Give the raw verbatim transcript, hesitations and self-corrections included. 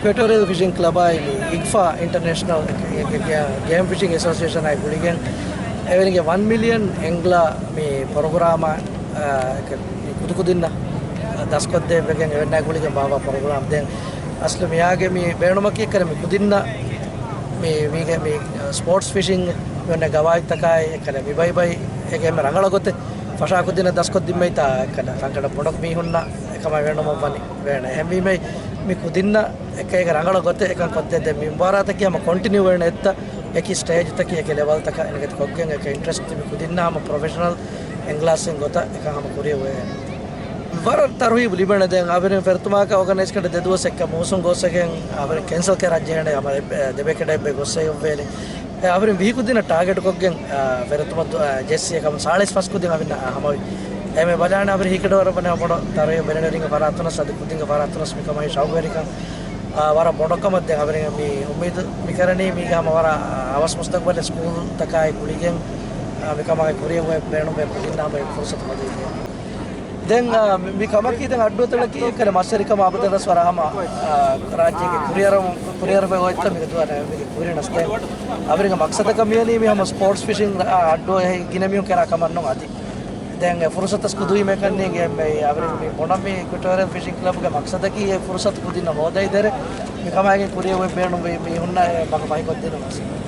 އިކްވެޓޯރިއަލް ފިޝިން ކްލަބާއި މި އިގްފާ އިންޓަރނޭޝަނަލް ގޭމް ފިޝިން އެސޯސިއޭޝަނާއި ގުޅިގެން އެވެނިގެ ވަން މިލިއަން އެންގްލާ މި ޕްރޮގްރާމަށް، އާ، މި ކުދިކުދިންނަށް ދަސްކޮށްދޭ ވެގެން އެވެންނާ ގުޅިގެން ބާއްވާ ޕްރޮގްރާމް. ދެން އަސްލު މިޔާގެ މި ބޭނުމަކީ އެކަނި މި ކުދިންނަށް މި، މީގެ މި ސްޕޯޓްސް ފިޝިން މި އޮންނަ ގަވާއިދުތަކާއި އެކަނި މި ބައި ބައި އެގެ އެންމެ ރަނގަޅަށް ގޮތެއް ފަށާ ކުދިންނަށް ދަސްކޮށްދިންމައިތާ އެކަނި ރަނގަޅަށް ބޮޑަށް މީހުންނަށް އެކަމާ ބޭނުމަށް ވަނީ ވޭނެ. އެހެންވީމައި މި ކުދިންނަށް އެކައިގެ ރަނގަޅަށް ގޮތެއް އެކަން ކޮށްދޭ. ދެން މި މުބާރާތަކީ ހަމަ ކޮންޓިނިއު ވޭނެ އެއްތަ އެކި ސްޓޭޖްތަކީ އެކި ލެވަލްތަކަށް އެނގޭތި ކޮށްގެން އެކަ އިންޓްރެސްޓް މި ކުދިންނާ ހަމަ ޕްރޮފެޝަނަލް އެންގްލާސްއިން ގޮތަށް އެކަން ހަމަ ކުރިއަށް ވޭ. ވަރަށް ތަރުހީބު ލިބޭނެ. ދެން އަވެރިން ފެރަތުމާކަށް އޯގަނައިޒް ކަނޑ ދެ ދުވަސް އެއްކަ މޫސުން ގޮސްގެން އަވެރިން ކެންސަލް ކެރައްޖެހޭނެ އަމަ ދެބޭކަޑައެއްބެ ގޮސް އޮއްވޭނެ. އެ އަވެރިން ވީކުދިންނަށް ޓާގެޓް ކޮށްގެން، އާ، ފެރަތުމަ ދު-، އާ، ޖެއްސި އެކަމު ސާޅީސް ފަސް ކުދިން އަވިން ހަމަވި. އެމެ ބަލާނެ އަވެރި ހީކަޑަވަރަށް ވަނެ ބޮޑަށް ތަރުހީބު ބެނެޑެރިންގެ ފަރާތުނަސް އަދި ކުދިންގެ ފަރާތުނަސް މިކަމަށް ޝައުގުވެރިކަން، އާ، ވަރަށް ބޮޑަކަމަށް ދެން އަވެރިން މި އުއްމީދު މި ކަރަނީ މީގެ ހަމަ ވަރަށް އަވަސް މުސްތަގުބަލެއް ސްކޫލްތަކާއި ގުޅިގެން، އާ، މިކަމާއި ކުރިއަށް ބޭނުމޭ ކުދިންނާ ހަމަ ފުރުސަތު ހޯދީ. ދެން، އާ، މި، މި ކަމަކީ ދެން އައްޑުއަތޮޅަކީ ކަނެ މަސްވެރިކަމަށް އަބަދަށް ވަރަށް ހަމަ، އާ، ރާއްޖޭގެ ކުރިއަރަމު، ކުރިއަރަމެ އޮތްތަ މި ދުވަހަށް މިގެ ކުރިނަސް ދެން އަވެރިންގެ މަޤްޞަދަކަށް މިޔަނީ މި ހަމަ ސްޕޯޓްސް ފިޝިން އައްޑު އެހެން ގިނަ މީހުން ކެރާ ކަމަށް ނޫން އަދި. ދެން އެ ފުރުސަތަސް ކުދިން މި ކަންނޭނގެ އެންމެ އަވެރިން މި ބޮޑަށް މި އިކްވެޓޯރިއަލް ފިޝިން ކްލަބުގެ މަޤްޞަދަކީ އެ ފުރުސަތު ކުދިންނަށް ހޯދައިދޭނެ މިކަމާއިގެން ކުރިއަށް އޮތް ބޭނުންވި މީހުންނަށް އެ މަގު ފަހިކޮށްދިނުމަށް.